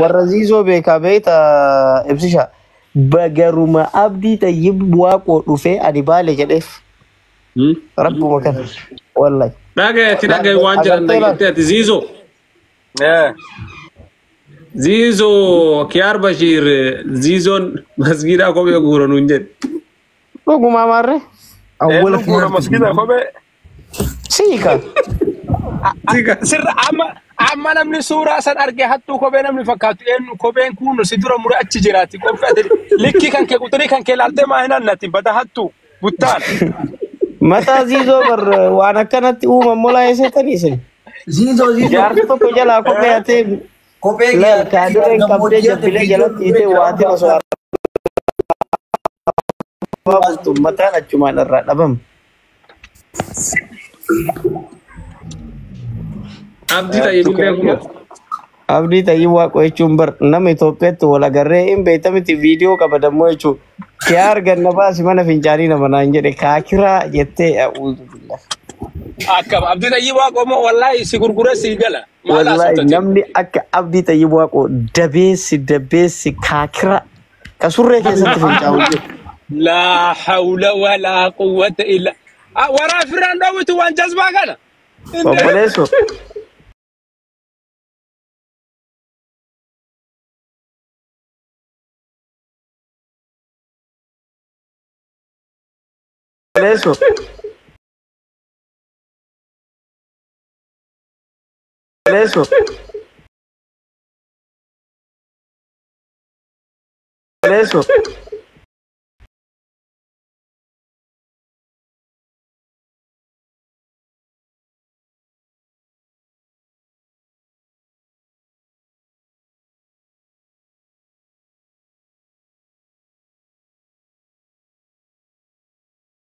Warra Ziizoo beekaa beekta ibsisha. Bagaruma Abdii Tayyib Waaqoo dhufee ani baale jedheef. Rabbuma kana. Wallahi. Dhagaye ati dhagaye waan jedhan dhageettee ati Ziizoo. Ziizoo Kiyaar Bashiir Ziizoon masgiidaa kophee guura nuun jedhe. Dhugumaa maarree? Awwala Eenyu guura masgiida kophee? Siika. Sirra amma namni suuraa san arge hattuu kophee namni fakkaatu eenyu kopheen kun si dura mure achi jiraati. Qophii ati likkii kan kee quxurii kan kee laaltee maa hin annati bada hattuu buttaan. Mataa Ziizoo bar waan akkanatti uuman molaa eessettanii isin. Ziizoo Ziizoo. Jaarsi tokko jalaa kophee hatee Kophee laal kaadireen qabdee jabbilee jalatti hiitee waatiin osoo arrabaa bultu mataan achumaan irraa dhabama. Abdii Tayyib illee kuma. Abdii Tayyib Waaqoo jechuun bar nama Itoophiyaatti wal agarree hin beektamiti viidiyoo qaba dammoo jechuun. Kiyaa arganna baasi mana fincaanii nama naan jedhe kaakiraa jettee a'uuzu billah. Akkam Abdii Tayyib Waaqoo moo wallaahi si gurguree si gala. Maal Wallahi haasofta? namni akka Abdii Tayyib Waaqoo dabeessi dabeessi kaakira ka surree keessatti fincaa'u jiru. Laa hawla walaa quwwata illa. Waraa firraan dhoowwitu waan jazbaa kana. Obboleessoo. Obboleessoo. Obboleessoo. Obboleessoo.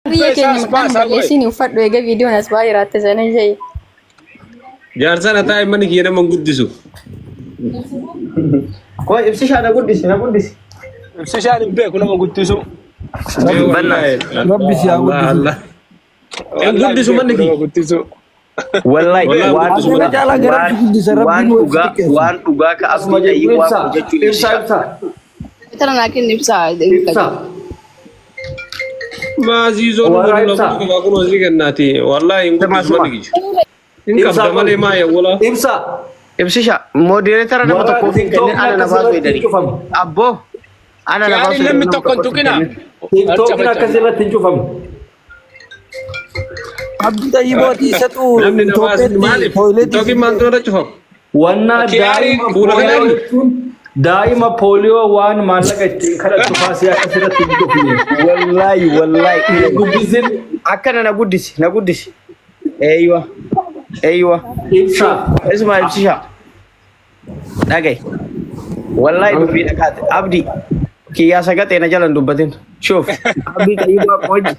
Biyya keenya maqaan balleessiin uffadhu eega viidiyoon as ba'aa jiraatte sana ishee. Jaarsa na taa'e manni kiyya nama hin guddisu. Koo ibsishaa na guddisi na guddisi. Ibsishaan hin beeku nama guddisu. Rabbi si haa guddisu. Allah. Hin guddisu manni Nama kiyya. guddisu. Wallahi Wallahi waan guddisu Kana caalaa gara rabbi guddisa waan rabbiin wal dhugaa xiqqeessa. waan dhugaa ka Abdii Tayyib Waaqoo jechuun Ibsa ibsishaa. ibsa Tana naa kenni ibsaa. ibsa. Maa Ziizoon Warra waliin ibsa. lakkuu qabaa kun hojii kennaati. Wallahi hin guddisu manni kiyya. Hin Ibsa qabda malee maa yawwala. Ibsa. Ibsisha modereetara nama Warra tokkoof hin kennin TikTokni ana na baasuu akkasirratti hedani. cufamu. Abboo ana na Kiyaariin baasuu namni hedani nama tokko hin tokkoof hin tuqina. kennin. TikTokni akkasirratti hin cufamu. Abdii Tayyibooti isatu Namni na baasu Itoophiyaatti maaliif? tooyileetii Tookiin maaltu irra cufamu? Wannaa Kiyaariin daa'ima fuula pooliyoo kanaan- jechuun daa'ima pooliyoo waan maallaqa ittiin kadhattu faasii akkasirratti hin cufne. Wallahi wallahi. Hin guddisin Akkana na guddisi na guddisi. Eeywa eeywa. ibsa. Isuma ibsisha. Dhagaye. Wallahi dubbii dhagaate. Abdii kiyyaa sagaxee na jalan dubbatin. Shuuf Abdii Tayyib Waaqoo wajji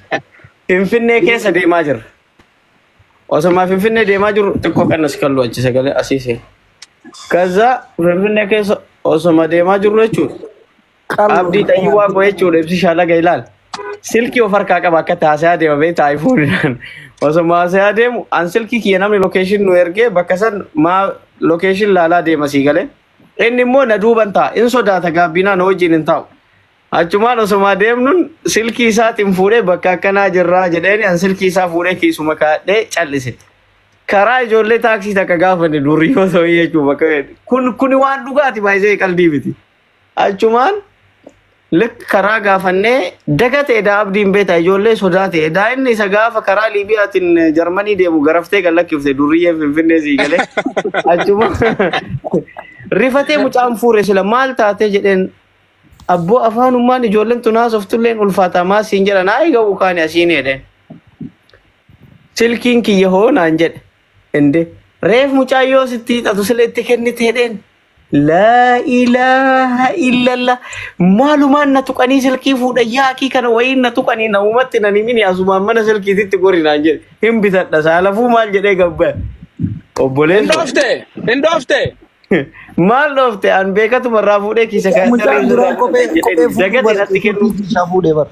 Finfinnee keessa deemaa jirra. Osoma Finfinnee deemaa jirru xiqqoo kan as kallu achi sagalee asii seena. Kaza Finfinnee keessa osoma deemaa jirru jechuudha. Abdii Tayyib Waaqoo jechuudha ibsishaa laga ilaal. Silkii of harkaa qaba akka taasaa deema beektaa aayifooniidhaan. Osoma haasayaa deemu an silkii kiyya namni lokeeshin nu ergee bakka san maa lokeeshin laalaa deema sii galee. Inni immoo na duuban taa'a. In sodaata gaabbinaa na wajjin hin taa'u. Achumaan osoma deemnuun silkii isaatiin fuudhee bakka akkanaa jirraa jedheeni an silkii isaa fuudhee kiisuma kaadhee callise. Karaa ijoollee taaksii takka gaafanne durriyyoo ta'uu jechuudha bakka kun kuni waan dhugaati baay'isee qalbii miti. Achumaan lik karaa gaafannee dagatee daa abdiin beektaa ijoollee sodaate daa inni isa gaafa karaa Liibiyaatiin Jarmanii deemu garaftee kan lakkifte durriyyee Finfinnee sii galee achuma rifatee mucaan fuure sila maal taatee jedheen abboo afaanummaan ijoolleen tun haasoftulleen ulfaataa maa siin jedha naa eegawu kaani asiin jedheen. Silkiin kiyya hoo naan jedhe inde reef mucaayyoo sitti hiixatu sila itti kennite jedheen. Laa ilaaha illallah maalumaan na tuqanii silkii fuudhan yaakii kana wayiin na tuqanii namumatti nan himini asumaan mana silkiititti gori naan jedhe hin bitadha saalafuu maal jedhee gabbaa Hin obboleessa dhoofte. Hin dhoofte. maal dhoofte an beekatuma irraa fuudhee kiisa Mucaan duraan kophee kophee fuudhuu dagate natti kennu isaa fuudhee bara.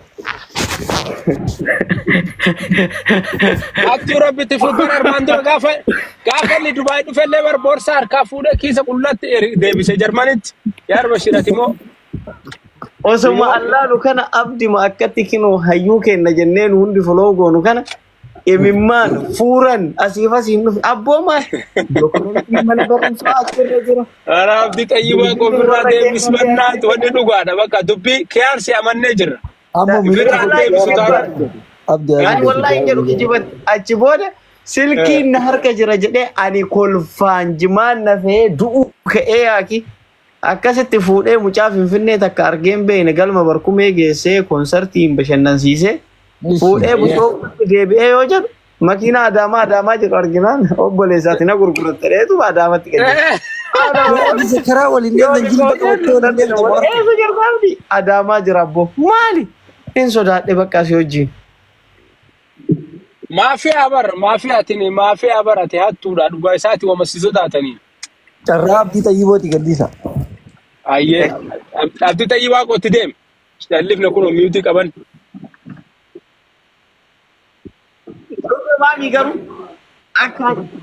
Hattuu rabbitti fuudhan armaan dura gaafa inni Dubaay dhufellee bar boorsaa harkaa fuudhee kiisa qullaatti deebise Jarmanitti. Yaa Bashir ati moo? Osoma allaalu kana abdima akkatti kinoo hayyuu kenna jenneen hundi foloo goonu kana imimmaan fuuran asiif asiin dhufe abboo maal dokumentii mana barumsaa achirra jira. Ara Abdii Xayyibaa qofirraa deebis mannaatu wanni dhugaadha bakka dubbii kiyaarsi amannee jirra. Amma Birraa miila deebisu taanaan. Abdi Ani wallahi hin jedhu kijibatti achi booda silkiin na harka jira jedhee ani kolfaan jimaan nafee du'uu ka'ee yaaki. Akkasitti fuudhee mucaa Finfinnee takka argeen beekne galma barkumee geessee konsartiin bashannansiisee fuudhee busoo deebi'ee yoo jedhu makiinaa Adaamaa Adaamaa jedhu arginaan obboleessaati na gurguratte dheetuma Adaamatti kenne. Abdi karaa waliin deemtan jilba qabattee waliin deemtan warra. Eessa jirta Abdi? Adaamaa jira abboo. Maali? Hin sodaadhe bakka asii wajjin. Maafiyaa bar maafiyaatiin maafiyaa bar ati hattuudha dhugaa isaati wama si sodaatanii. Carraa Abdii Xayyibooti gaddisa. Ayyee Abdii Xayyibaa qotti deem. Dallifne kun miyuutii qaban. Maami garuu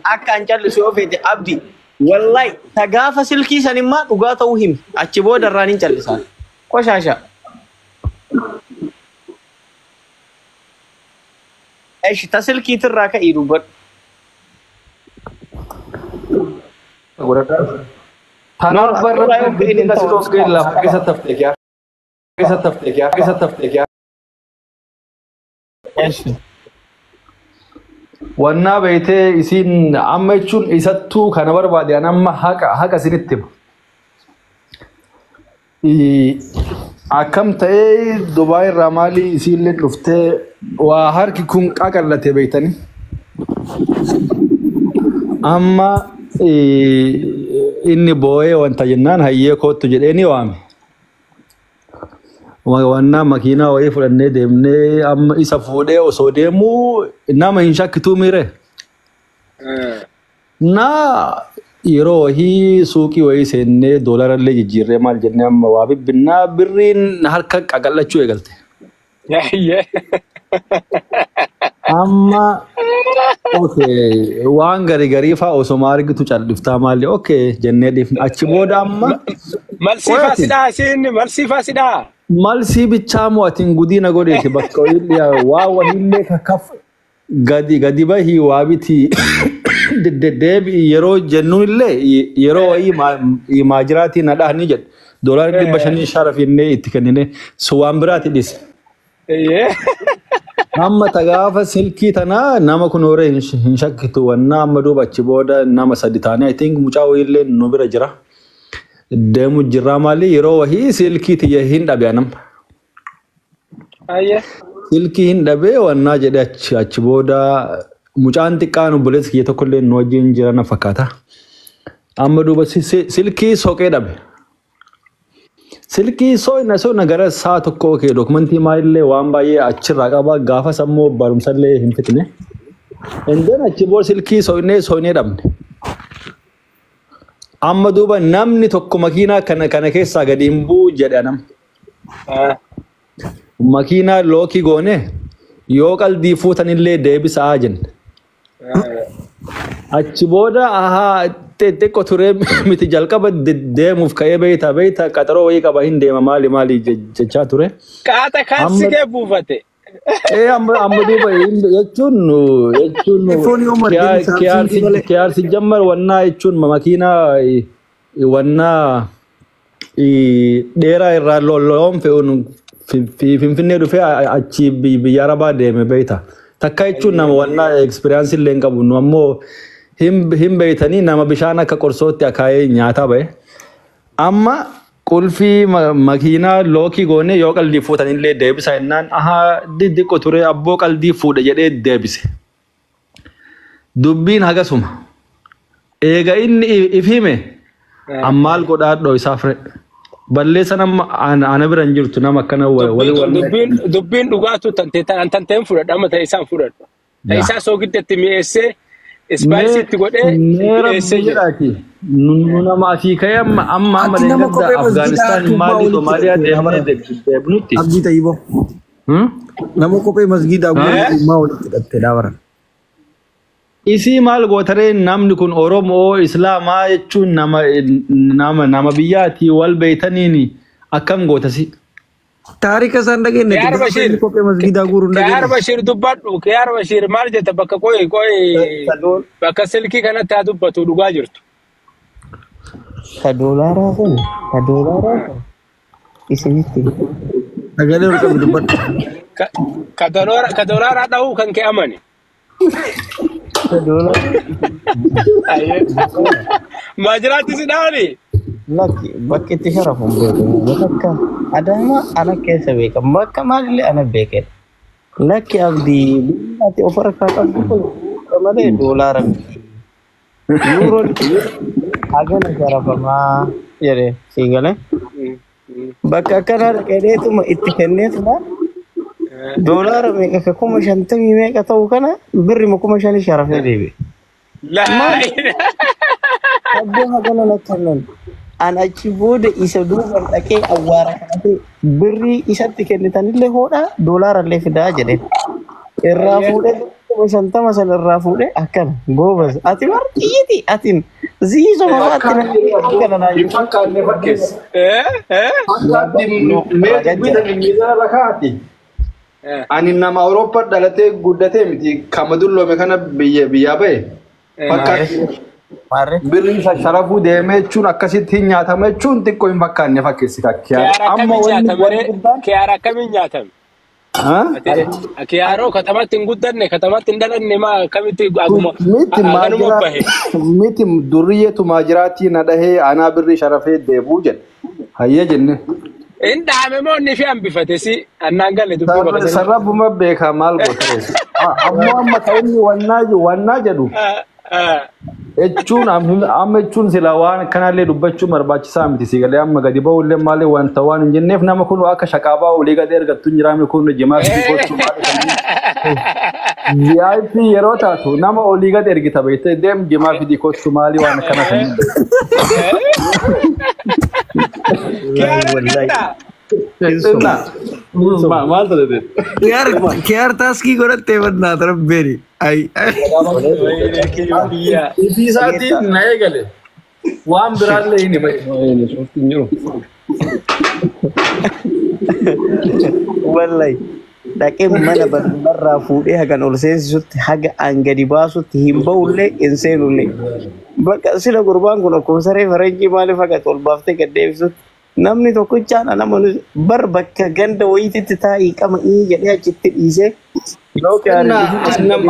akka an callisu yoo feete Abdi wallahi ta gaafa silkii san immaa dhugaa ta'uu himi achi booda irraan hin callisaan. Qoshaasha. Eshi ta silkiitirraa ka'ii dubbadhu. Tanaaf barra guddin si dhoofgee lafa keessa taftee kiyaa. Keessa taftee kiyaa. Keessa taftee kiyaa. Wannaa beeytee isiin amma jechuun isattuu kana barbaade an amma haqa isinitti hima. Akkam ta'ee Dubaay irraa maalii isiillee dhuftee waa harki kun qaqallate beeytanii. Amma inni boo'ee wanta jennaan hayyee kootu jedhee ni waame. Wannaa makiinaa wayii fudhannee deemnee amma isa fuudhee osoo deemuu nama hin shakkituu miire. Na yeroo wayii suuqii wayii seennee doolarallee jijjiirree maal jennee amma waa bibbinnaa birriin harka qaqallachuu eegalte. Ayyee. Amma okay waan garii garii fa'aa osoma argitu calliftaa maali okay jennee dhiifne achi booda amma Malsiifaa si dhaha isiin malsiifaa si dhaha. Malsii bichaa moo atiin gudiina godheeti bakka wayii waa wahiillee kakkaf gadi bahii waa biti deddeebi'i yeroo jennuun illee yeroo wayii maajiraatii na dhahni jedhe doolaarri 500 sharafinnee itti kennine sun waan biraati dhise. Ayyee. Amma ta gaafa silkii tanaa nama kun horee hin shakkitu wannaa amma duuba achi booda nama sadi taanee I think mucaa wayiillee nu bira jira. Deemu jirraa maali yeroo wahii silkii tiyya hin dhabe anam. Ayyee. Silkii hin dhabee wannaa jedhee achi booda mucaan xiqqaan obboleessi kiyya tokkollee nu wajjin jira na fakkaata. Amma duuba silkii soqee dhabe. Silkii so'ina gara sa'a tokko kee dokumentii maalillee waan baay'ee achirraa qaba gaafas ammoo barumsallee hin fixne. Indeen achi booda silkii so'inee dhabne. Amma duuba namni tokko makiinaa kana keessaa gadi hin bu'u jedhe anam. Makiinaa lookii goone yoo qaldii fuutanillee deebisaa jenne. Achi booda ahaa xixiqqoo turee miti jalqaba deemuuf ka'ee beeyta qaxaroo wayii qaba hin deema maali maali jechaa ture. Qaata kaalsi kee buufate. Amma duuba jechuun IPhone yoo margee Samsung malee. KRC jammar wannaa jechuun makiinaa wannaa dheeraa irraa loon fe'uun Finfinnee dhufee achi biyya Arabaa deeme beeyta. Takka jechuun nama wannaa experience illee hin qabu nu ammoo hin beeytanii nama bishaan akka qorsootti akaayee nyaataa bahe. Amma qulfii makiinaa lookii goone yoo qaldii fuutanillee deebisa jennaan ahaa diddiqqo ture abboo qaldii fuudhe jedhee deebise. Dubbiin hagasuma. Eega inni if hime ammaal godhaadhoo isaaf re. Balleessan amma ana bira hin jirtu nama akkana walii walii. Dubbiin dhugaatu tanteen fudhadha amma ta'e isaan fudhadha. Ta'e isaa soogiddeetti mi'eessee ispaayisiitti godhee mi'eessee jira. Nu nama asii ka'ee amma amma amma Ati nama deeggarsa kophee masjidaa Afgaanistaan tuubbaa maali walitti Somaaliyaa hidhatte deemnee deemnutti. Abdii Xayyiboo. Nama kophee masgiidaa guutuu maa walitti hidhattee dhaabaran. Isii maal gootaree namni kun Oromoo Islaamaa jechuun nama biyyaatii wal beeytaniin akkam gootasi. Taarika isaan dhageenye Kiyaar Bashiir. kophee masgiidaa guuruun Kiyaar dhageenye. Bashiir dubbadhu. Kiyaar Bashiir maal jetta bakka qoyi qoyi bakka silkii kanatti haa dubbatu dhugaa jirtu. Ka doolaaraa kun ka doolaaraa kun isinitti Sagalee ol qabi dubbadhu. Ka doolaaraa dhahuu kan kee amani. Ka doolaaraa Maajiraatti si dhahani. Lakki bakki itti sharafu hin beeku. Bakka Adaamaa ana keessa beeka. Bakka maalillee ana beeke. Lakki abdii ati of harkaa qabdu kun malee doolaara miti. Yuuroon hagana sharafamaa jedhe sii galee. Bakka akkanaa dhaqeetuma itti kenneetuma doolaara meeqa ka 50,000 meeqa ta'u kana birrima 5,000 sharafee deebi'e. Laa Abboo hagana lakkannan. An achi booda isa duuban dhaqee awwaara kanatti birrii isatti kennitanillee hoodhaa doolaarallee fidaa jedheen. Irraa fuudhee 50,000 sana irraa fuudhee akkana goobas. Ati bar xiyyiti atin ziizoo mafaatti akkana naa Hin fakkaanne fakkeessa. Eh Mee dubbitan miizana lakaati. eh Ani nama Awurooppaa dhalatee guddatee miti kama dulloome kana biyyaa bahe. Fakkaatti Maarree. birrii sharafuu deemee jechuun akkasitti hin nyaatama jechuun xiqqoo hin fakkaanne fakkeessi kakkiyaa. Kiyaar akkamiin nyaatame ree? Kiyaar akkamiin nyaatame? Kiyaaroo katamatti hin guddanne katamatti hin dhalanne maa akkamitti aguma Miti aganuma bahe. miti durriyyeetu maajiraatii na dhahee anaa birrii sharafee deebuu jedhe. Hayyee jenne. Hin dhaame moo inni fi hambifate si annaan galle dubbii bakka sanii. Sarrabuma beekaa maal goota. Ammoo amma ta'inni wannaa jedhu jechuun amma jechuun sila waan kanallee dubbachuun barbaachisaa miti si galee amma gadi ba'ullee maalee wanta waan hin jenneef nama kun akka shaqaabaa olii gadi ergattu hin jiraame kun jimaa fi gochuu VIP yeroo taatu nama olii gadi ergita beektee deem jimaa fi kottu maalii waan akkana kan Kiyaar argatta? Maal ta'e? Kiyaar taaskii godhattee bannaa tarabbeeri. Ay. Ifii isaatiin na eegale waan biraallee hin himatu. Hin jiru. Wallahi dhaqee mana barraa fuudhee hagan ol seensisutti haga an gadi baasutti hin ba'ullee hin seenullee. Bakka sila gurbaan kun akkuma saree faranjii maaliif haga ol baaftee gad deebisutti namni tokkichaan nama bar bakka ganda wayiititti taa'ii qama ii jedhee achitti dhiisee yoo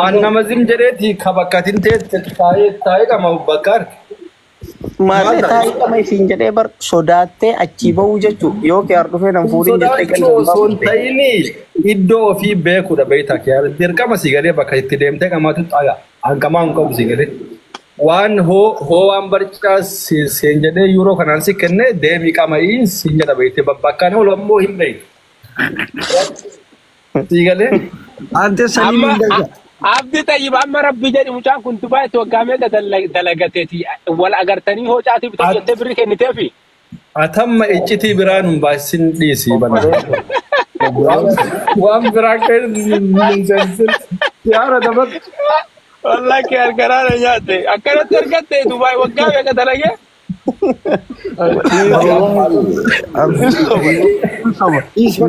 Annama zim jedheeti ka bakka atin teette taa'ee qama bakka arge. Maarree taa'ii qama isiin jedhee bar sodaattee achii ba'uu jechuu yoo kiyaar dhufee nan fuudhin jettee Sodaachuu osoo hin ta'in iddoo ofii beekuudha beektaa kiyaar. Dirqama si galee bakka itti deemtee qamaatu xaga. Hanqamaa hin qabu si galee. Waan hoo waan barcaa seen jedhee yuuroo kanaan si kenne deemii qama'ii siin jedha beektee bakkaan oolu ammoo hin beektu. Si galee. Ante saliin Amma hin dhagaa. Abdi Tayyib amma rabbi jedhi mucaan kun Dubaayitti waggaa meeqa dalagateeti wal agartanii hoocaatiif bitatu jettee birrii kenniteefi. Atamma iccitii biraa nun baasisin dhiisii bana. Waan biraa kan yaara dabartu. Wallahi kiyaar garaa na nyaatte akkanatti argatte Dubaay waggaa meeqa dalagee?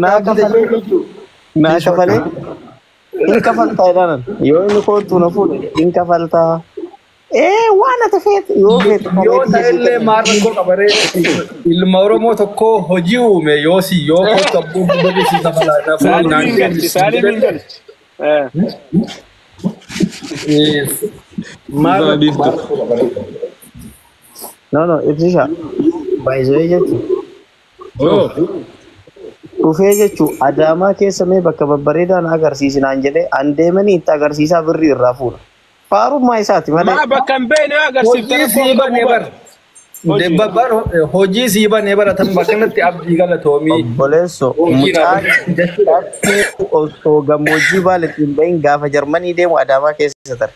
Naa kafalee jechuudha. Naa kafalee. In kafaltaa jedhaan yoo inni kootu na fuudhe in kafaltaa. Ee waan ati feete yoo feete Yoo ta'ellee maal rakkoo qabaree ilma Oromoo tokko hojii uume yoo si yoo kootu abbuu guddaa si kafalaa Saalim hin galchi Saalim hin galchi. Maal rakkoo qabaree? No no ibsisha baay'isee jechuudha. Oh. Dhufee jechuun Adaamaa keessa mee bakka babbareedaa na agarsiisinaan jedhee an deemanii itti agarsiisaa birrii irraa fuudha. Faarummaa isaati malee. Maa bakka hin beekne yoo agarsiifte Hojii rakkoo sii hin qabu banee bar. bar. Hojii sii banee baratan bakka kanatti abdii galatoomii. Obboleesso Hojii mucaan jechuudha. osoo gammoojjii baaletti hin bahin gaafa Jarmanii deemu Adaamaa keessa tare.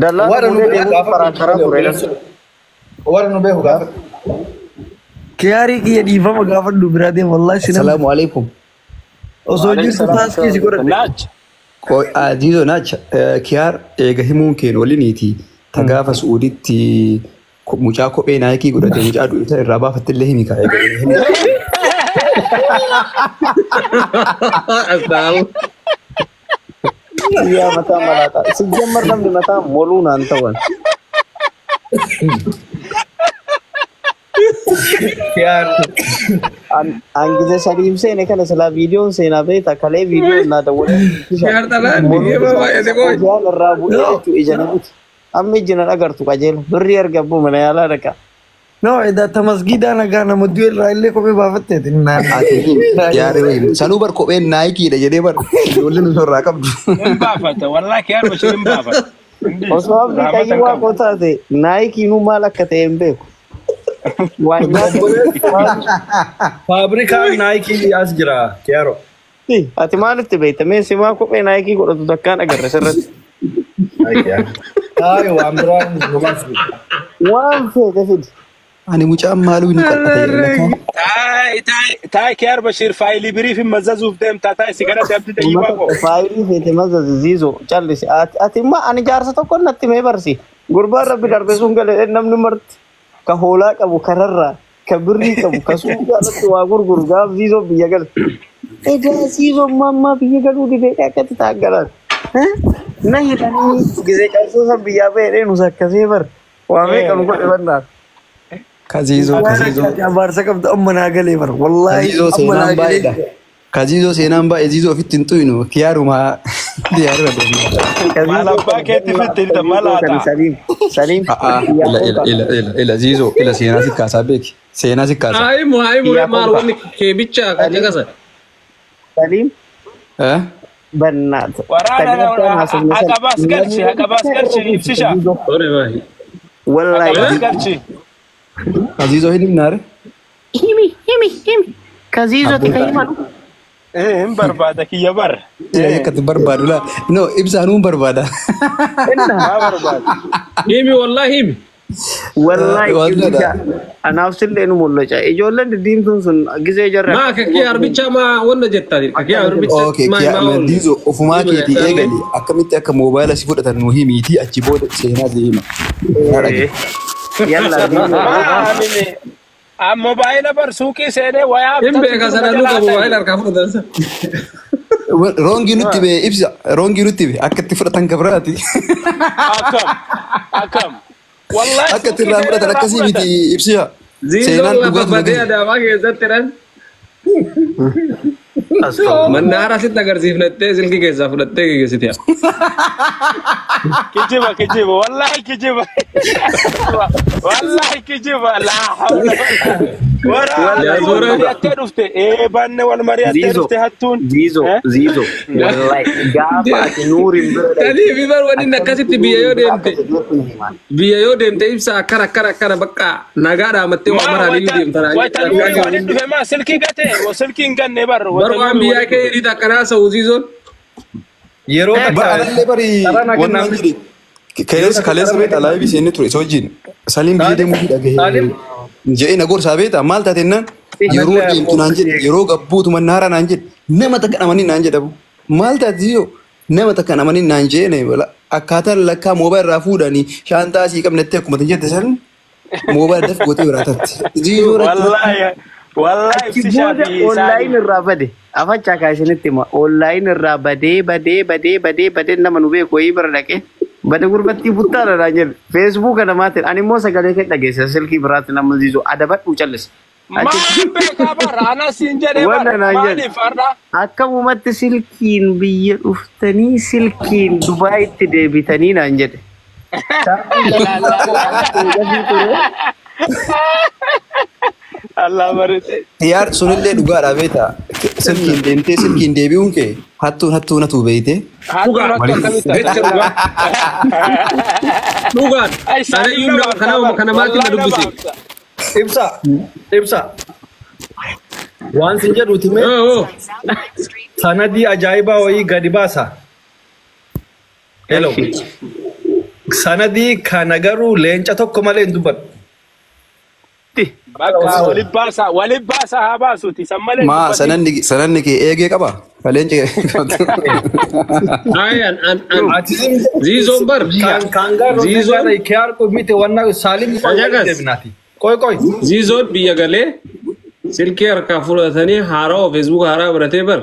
Dallaan Warra nu fuudhee beeku deemuu karaa karaa ture. Warra nu beeku gaafa. Kiyaarii kiyya dhiifama gaafadhu biraa deema wallahi sinam. Assalamu alaikum. Osoo jirtu taaskii si godhadhe. Naach. Ziizoo naacha kiyaar eega himuun keen waliiniiti. Ta gaafa Su'uuditti mucaa kophee naayikii godhate mucaa du'e irraa baafatte illee himi kaa eega himi. Astaawu. Yaa mataa malaataa. Sijjammar namni mataa moluu naan ta'an. Kiyaar. An gize sadiim seene kana silaa viidiyoon seenaa beekta kalee viidiyoon naa dawwalee. Kiyaar xalaan deema baay'ate qoy. Ijaan irraa bu'ee jechuu ija namuti. Amma iji na dhagartu qajeela. Birrii erga abbuu mana yaalaa dhaqa. No, edaa ta masgiidaa nagaa nama du'e irraa illee kophee baafatteeti. Ati himi yaada himi. Sanuu bar kopheen naayikiidha jedhee bar ijoolleen osoo irraa qabdu. Hin baafata. Wallaahi kiyaar Bashir hin baafata. Osoo abdii qayyii waa koo taate naayikiinuu maal akka ta'e hin beeku. Waan nyaatu. Faabrikaan naayikii as jira Kiyaaro. Ati maalitti beekta? Mee simaa kophee naayikii godhatu takkaan agarre sirratti. Taayo waan biraan nu baasu. Waan feete fidi. Ani mucaan maaluu inni qal'ate jedhee Taa'e taa'e taa'e kiyaar Bashir faayilii biriif hin mazzazuuf deemtaa taa'e si gara abdii tayyibaa koo. Faayilii feete mazzazi ziizoo callisi. Ati immoo ani jaarsa tokko natti mee barsi. Gurbaan rabbi darbe sun galee namni marti ka hoolaa qabu kararraa ka birrii qabu ka suuqii alatti waa gurguru gaaf ziizoo biyya gala. Edaa ziizoo mammaa biyya galuu didee akkatti taaggalaan. Na hidhanii gisee cabsoo san biyyaa ba'ee nus akkasii bar. Waa meeqa nu godhe bannaan. Kaziizoo kaziizoo. Abaarsa qabda amma naa galee bara. Wallaahi Kaziizoo amma naa seenaan galee. baay'eedha. Kaziizoo seenaan baay'ee ziizoo ofitti hin xuyinu kiyaarumaa kiyaaruma deemna. Maal abbaa keetti fitti malaata. Saliim Saliim. Ila ila ila ila ila ziizoo ila seenaa si kaasaa beeki seenaa si kaasaa. Haayimu haayimu maal wanni keebicha kan caqasa. Saliim Eh? bannaata. Waraana haqabaas galchi haqabaas galchi ibsisha. Ore baahi. Wallaahi. Haqabaas galchi. Kaziizoo hin himnaare? Himi himi himi. Kaziizoti ka himanu. Hin barbaada kiyya bar. Ila akkatti barbaadu laa. No ibsaanuu hin barbaada. Maa barbaada. Himi wallaahi himi. Wallaahi Waan ibsisha. jedha. Anaaf sillee nu mul'acha. Ijoolleen diddiimtuun sun gisee jarra. Maa ka kiyaar bicha maa wanna jettani ka kiyaar bicha Okay, maa maa kiyaa ziizoo ofumaa keetii eegali akkamitti akka moobaayila si fudhatan nu himiitii achi booda seenaa si hima. Yalla. Maali moobaayila bar suuqii seenee wayaa Hin beeka sana nu qabu waa'ee harkaa fudhatan sa. Roongii nutti bee ibsa roongii nutti bee akka itti fudhatan gabraati. Akkam akkam. Wallaahi Akka itti irraa fudhatan akkasii miti ibsiya. Ziizoon Seenaan lafa dhugaatu badee nagaya. adaamaa keessatti dhan. Mannaara sitti agarsiifnattee silkii keessaa fudhattee geggeessite. Kijiba kijiba wallaahi kijiba. Wallaahi kijiba laa hawla wala Yaa wal Zoora. mari'attee dhufte ee baanne wal mari'attee Ziizoo. dhufte hattuun. Ziizoo ziizoo. Wallaahi gaafa ati nuuriin bira dhaqxe. Tanii fi bar wanni akkasitti biyya yoo deemte biyya yoo deemte ibsa akkana akkana akkana bakka nagaa dhaamattee waa maraan iyyuu deemtan. Wayita nuuri waliin dhufe maa silkii gate silkii hin ganne bar. Bar waan biyyaa kee hiriita akkanaa sa'u ziizoon. Yeroo takka Ba'alallee bari Saraan akka wannan namni- jedhe kaleessa kaleessa beekta laayivii seenne ture isa wajjin saliin biyya deemuu fi dhagahe Saalim. jedhee na gorsaa beekta maal taate jennaan yeroo deemtu naan jedhe yeroo gabbuutu mannaara naan jedhe nama takka dhamanii naan jedhamu maal taate yoo nama takka dhamanii naan jedhe akkaataan lakkaa moobaayil irraa fuudhanii shaantaa asii qabnetti akkuma tan jette san moobaayil daf gootee biraa taate. Ziizoo Wallaahi wallaahi Achi ibsishaa booda fi online irraa bade. Afachaa kaasinitti hima. Online irraa badee badee badee badee badee nama nu beeku wayii bira dhaqee bade gurbattii buttaadha naan jedhe. Feesbuuka namaatiin ani immoo sagalee kee dhageessa silkii biraatti nama ziizoo adabadhu callisa. Maal beekaa bar anas hin jedhee bar Wanta naan jedhe. maaliif har'a. Akkamumatti silkiin biyya dhuftanii silkiin Dubaayitti deebitanii naan jedhe. Allah barate. Xiyaar sunillee dhugaadha beektaa silkiin deemtee silkiin deebi'uun kee hattuun hattuun hatuu beeytee. Hattuun hattuu akkamitti? Jecha dhugaa. Dhugaan. Ay, Ana iyyuu nama kana kana maatiin na Wallahi nama dubbise. absa. Ibsa ibsa. Waan sin jedhuuti mee Oo. sanadii ajaa'ibaa wayii gadi baasa. Hello. Sanadii kana garuu leenca tokko malee hin dubbadhu. Bakka waliin baasaa waliin baasaa haa baasuuti san malee. Maa sananni sananni kee eegee qabaa? Leenci. Ay an an an Ziizoon bar. Kangaaroo Ziizoon kiyaar miti wanna Saalim Ajagas. Qoy qoy. Ziizoon biyya galee silkii harkaa fudhatanii haaraa Facebook haaraa baratee bar.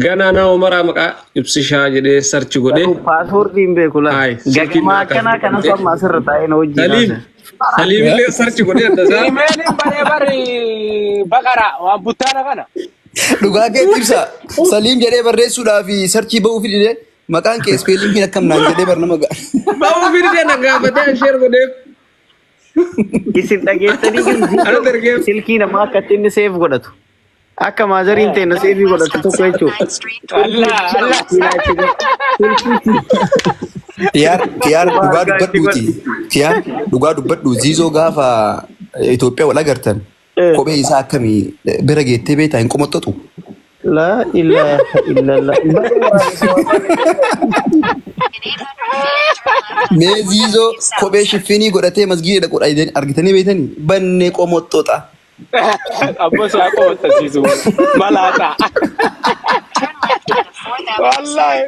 Ganaa nama maraa maqaa ibsishaa jedhee sarchi godhee. Paaswoordii hin beeku laa. Ay, silkiin Gagamaa harkaa akkanaa kanas fudhatee. amma asirra taa'ee na wajjin Saliim haasa'e. Saliim illee sarchi godhee adda isaa. Imeeliin baree bari baqara waan buttaana kana. Dhugaa kee ibsa. Saliim jedhee barreessuudhaaf sarchii ba'uuf dide maqaan kee ispeelingiin akkam naan jedhee bar nama ga'a. Ba'uu fidee na gaafatee sheer godhee. Isin dhageessanii Ana dargee. silkii namaa akkatti inni seef godhatu. Akka maazariin ta'e na seefii godhatu tokko jechuudha. Allah Allah. Kiyaar kiyaar dhugaa dubbadhuuti. Kiyaar dhugaa dubbadhu Ziizoo gaafa Itoophiyaa wal agartan kophee isaa akkamii bira geettee beektaa hin qomoxxatu. Laa ilaaha illallah. Mee Ziizoo kophee shiffinii godhatee masgiida dhaqu argitanii beektanii bannee qomoxxoxa. Abbo si haa qomoxxasiisu malaataa. Wallahi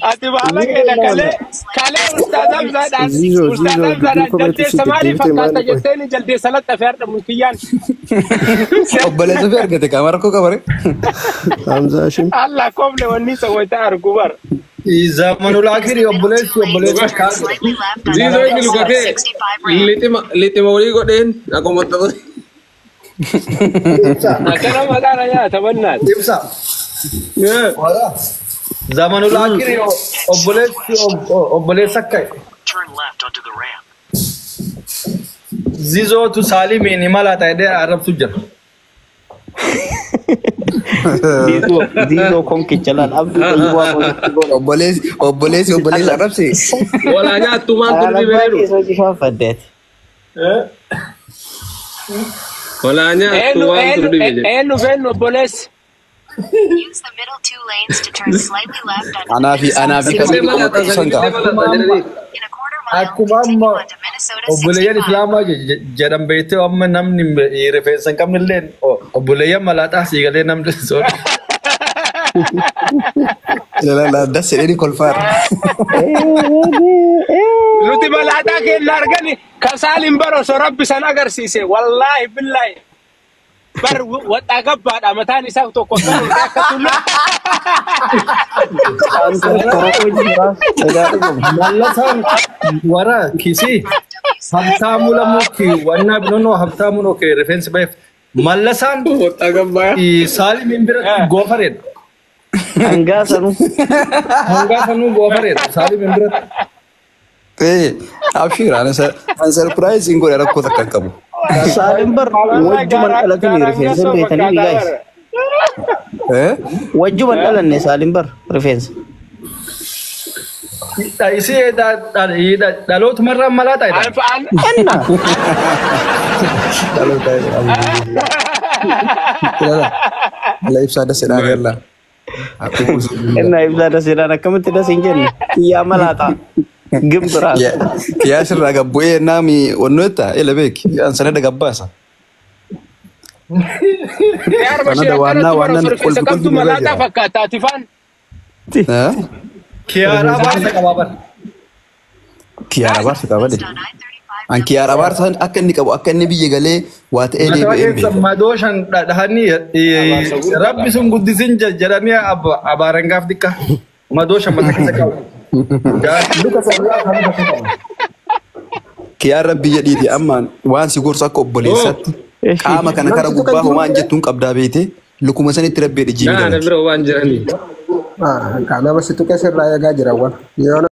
ati baala keenya kalee kalee ustaaz Hamzaadhaan Ziizoo, ustaaz Ziizoo, Hamzaadhaan dubbii komeetti jaldeessa si maaliif deddeebitee fakkaata maali qoy? jetteeni jaldeessa laxxafee har'a mulkiyyaan. Obboleessa ofii argate qaama rakkoo qabare. Hamza Hashim. Allah kofle wanni isa wayita argu bar. Zamanul akhiri obboleessi obboleessa kaan. Ziizoo inni luka kee lixima lixima walii godheen akkuma ta'u. Akkana maqaan nyaata bannaati. Ibsa. Zamanul akhiri obboleessi obboleessa akka. Zizootu Saalimiin himala ta'ee arrabsu jira. Ziizoo konkicha laal abdii xayyibaa konkichaa godha. Obboleessi obboleessi obboleessa arrabse. Walaa nyaattu maal turri Alaabaa beeru. keessa hojii shaanfaddeeti. Walaa nyaattu Eenyu waan eenyu turri beeru. eenyu feennu obboleessi. Use the middle two lanes to turn slightly left onto Anaa fi anaa fi Illee kamiin malaataa qomoxxatu san illee qaba. malaataa jedhanii. In a quarter mile, Akkuma continue amma onto Minnesota obboleeyyan 65. Islaamaa jedhan beektee amma namni rifeensa hin qabne illee obboleeyyan malaaxaa sii galee namni soodha. La das jedhee kolfaara. Nuti malaataa keenya argani kan saaliin bara osoo rabbi san agarsiise wallaahi billaahi. Bar waxaa gabbaadha mataan isaa tokko akka ol akka tullu. Mallasaan wara kisii habtaamuu lamuu ki wannaa binoonoo habtaamuu noo kee rifeensi baheef mallasaan Waxaa gabbaa. Saalimiin biratti goofareedha. Hangaa sanuu. Hangaa sanuu goofareedha Saalimiin biratti. Ee abshir ana surprise hin godhe rakkoo takka hin qabu. Saalim bar wajjuman dhalatanii rifeensa hin beekanii guys. Eh? Wajjuman dhalanne Saalim bar rifeensa. Isii dhalootumarraa malaa ta'edha. Enna. Dhaloota La ibsaa das jedhaa galla. Enna ibsaa daseedhaan akkamitti das hin jenne. Kiyyaa malaataa. Gimbiraa. Kiyaa sirraa gabbu'ee naami wannoo jetta ela beek an sanada gabbaasa. Yaar Bashir Sanada waannaa akkanatti bara waannaan osoo rifeensa kolfi kolfi qabdu nurra malaataa jira. fakkaata ati faan. Eh? Kiyaara baasa qabaa bara. Kiyaara baarsa qaba de. On I-35 An kiyaara baarsa akka inni qabu akka inni biyya galee waa ta'ee Mataa deebi'ee hin keessa beeku. madooshan dhahanii rabbi sun guddisin jedhanii abaaran gaaf xiqqa. Madooshan mata keessa qabu. Luka sallaa kan luka qabu. Kiyaara biyya dhiiti ammaan waan si gorsu akka obboleessatti qaama kana kara gubbaa homaa hin jettuun qabdaa beete lukuma sanitti rabbee dhijjiin Naa na dalagi. bira waan jiranii. Nama si tuqee sirraa eegaa jira. Yoo